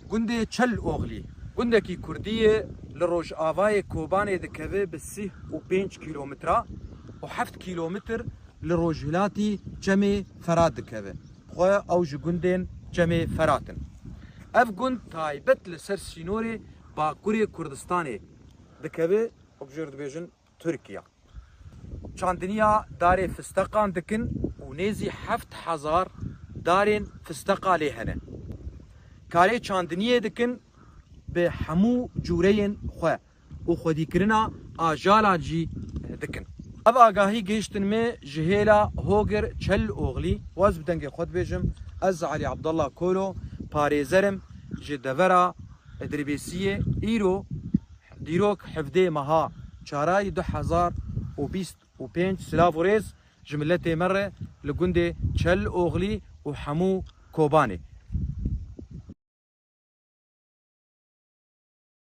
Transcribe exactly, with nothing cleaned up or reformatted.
Gundê Çel Oxlî, gundekî kurdî ye, li rojavayê Kobanê dikeve bi sî û pênc kîlometre û heft kîlometr li rojhilatî Çemê Ferat dikeve. Xwe ew ji gundên Çemê Ferat in. Ev gund taybet li ser sînorê Bakurê Kurdistanê dikeve, wek jê re dibêjin Tirkiye. Çandiniya darê fisteqan dikin û nêzî heft hezar darên fisteqa lê hene. Karê çandiniyê dikin bi hemû cûreyên xwe û xwedîkirina ajalan jî dikin. Ev agahî gihiştin me ji hêla Hogir Çel Oxlî. Waz bi dengê xwe dibêjim, ez Elî Abdullah Kolo, parêzer im ji devera Dirbêsiyê. Îro dîrok hevdeh meha çarayî du hezar û bîst û pênc. Silav û rêz ji miletê me re li gundê Çel Oxlî û hemû Kobanê.